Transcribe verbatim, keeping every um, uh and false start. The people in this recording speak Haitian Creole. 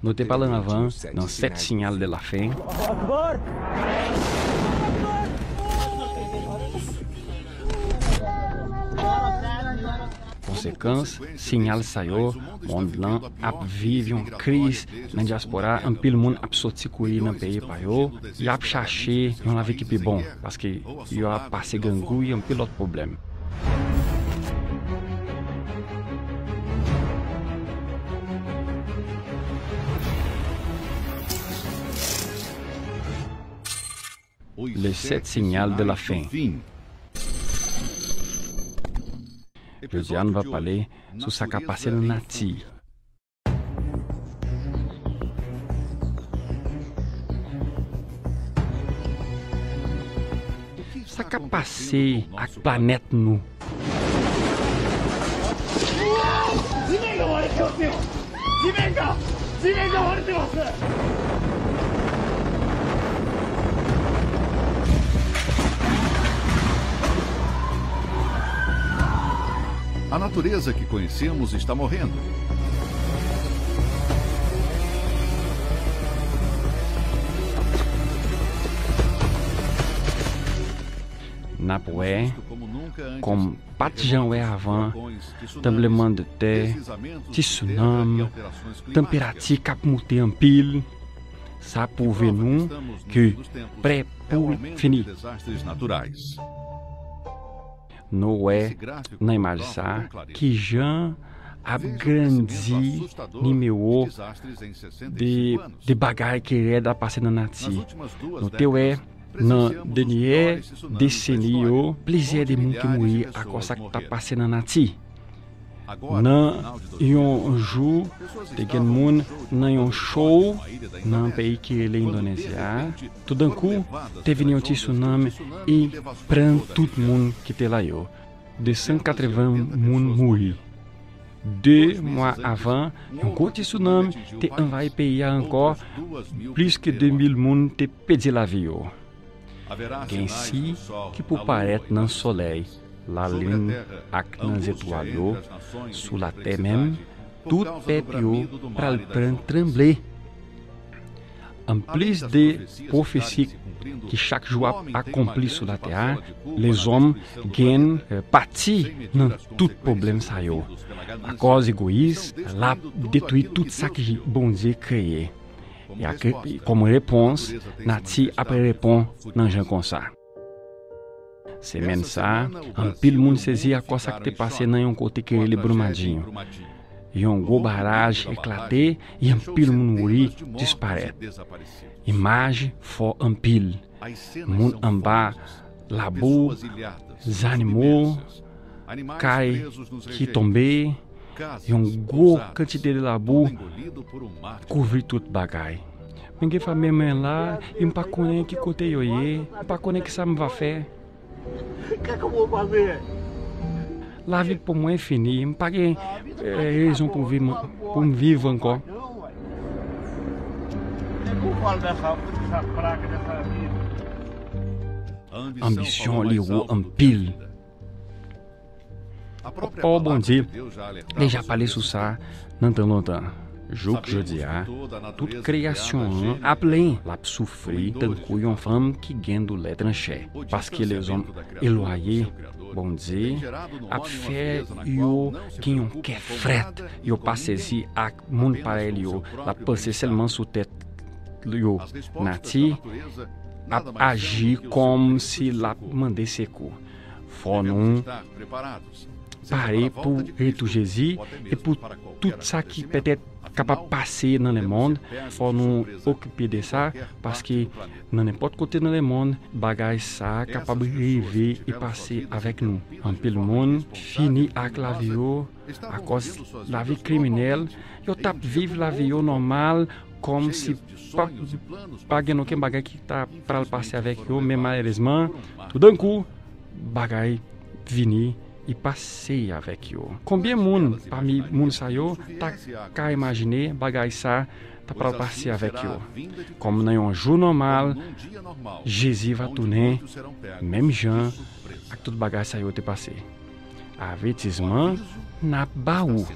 Nou te pale anvan nan sèt sinyal de la fen. Konsekans sinyal sa yo, mond lan ap viv yon kriz nan dyaspora, anpil moun ap soti kouri nan peyi pa yo, y ap chache yon lavi ki pi bon, paske yo ap pase grangou, anpil lòt pwoblèm. Le sèt sinyal de la fen. Jodi a, nou va pale sou sa k ap pase nan nati. Sa k ap pase ak planèt nou? A natureza que conhecemos está morrendo. N ap wè, kòm pa t jan wè avan, tranblemanntè, ti tsunami, tanperati k ap moute anpil, sa pwouve nou ke prè pou fini. Nou wè nan imaj sa kijan ap grandi nimewo de, de bagay ki rèd ap pase nan nati. Nou te wè nan dènye deseni yo, plizyè de moun ki mouri akòz sa k t ap pase nan nati. Nan yon jou, te gen moun nan yon show nan peyi ki rele Endonezi a. Toudankou, te vin yon ti tsunami e pran tout moun ki te la yo. De san katreven moun mouri. De mwa avan, yon gwo ti tsunami te anvayi peyi a ankò, plis ke de mil moun te pèdi lavi yo. Gen si ki pou parèt nan solèy, lalin ak nan zetwal yo, sou latè menm, tout pèp yo pral pran tranble. Anplis de pwofesi ki chak jou ap akonpli sou latè a, lèzòm gen, eh, pati nan tout pwoblèm sa yo. Akòz egoyis, l ap detwi tout sa ki Bondye kreye. E ak, kòm repons, nati ap repon nan jan konsa. Semèn sa a, anpil moun sezi akòz sa k te pase nan yon kote ki rele Brumadinho. Yon gwo baraj eklate, e anpil moun mouri, disparèt. Imaj fò anpil. Moun anba labou, zannimo, kay ki tonbe, yon gwo kantite de labou kouvri tout bagay. Men gen fanmi mwen la, e m pa konnen ki kote yo ye, m pa konnen kisa m va fè. Lavi pou mwen fini, m pa gen, eh, rezon pou viv, pou m viv ankò. Anbisyon li wo anpil. Papa w Bondye deja pale sou sa nan tan lontan. Jouk jodi a, tout kreyasyon an ap plenyen, l ap soufri tankou yon fanm ki gen doulè tranchè. Paske lèzòm elwaye Bondye ap fè yo gen yon kè frèt, yo pa sezi ak moun parèy li yo, l ap panse sèlman sou tèt yo. Nati ap aji kòmsi l ap mande sekou. Fò nou pare pou retou Jezi e pou tout sa ki petèt kapab pase nan lemonn. Fò nou okipe de sa, paske nan nenpòt kote nan lemonn, bagay sa a kapab rive e pase avèk nou. Anpil moun fini ak lavi yo akòz lavi kriminèl. Yo t ap viv lavi yo nòmal, kòmsi pa, pa gen okenn bagay ki ta pral pase avèk yo, men malerezman, toudankou, bagay vini e pase avèk yo. Konbyen moun pami moun sa yo ta ka imajine bagay sa ta pral pase avèk yo? Kòm nan yon jou nòmal, Jezi va tounen menm jan ak tout bagay sa yo te pase. Avètisman n ap ba ou.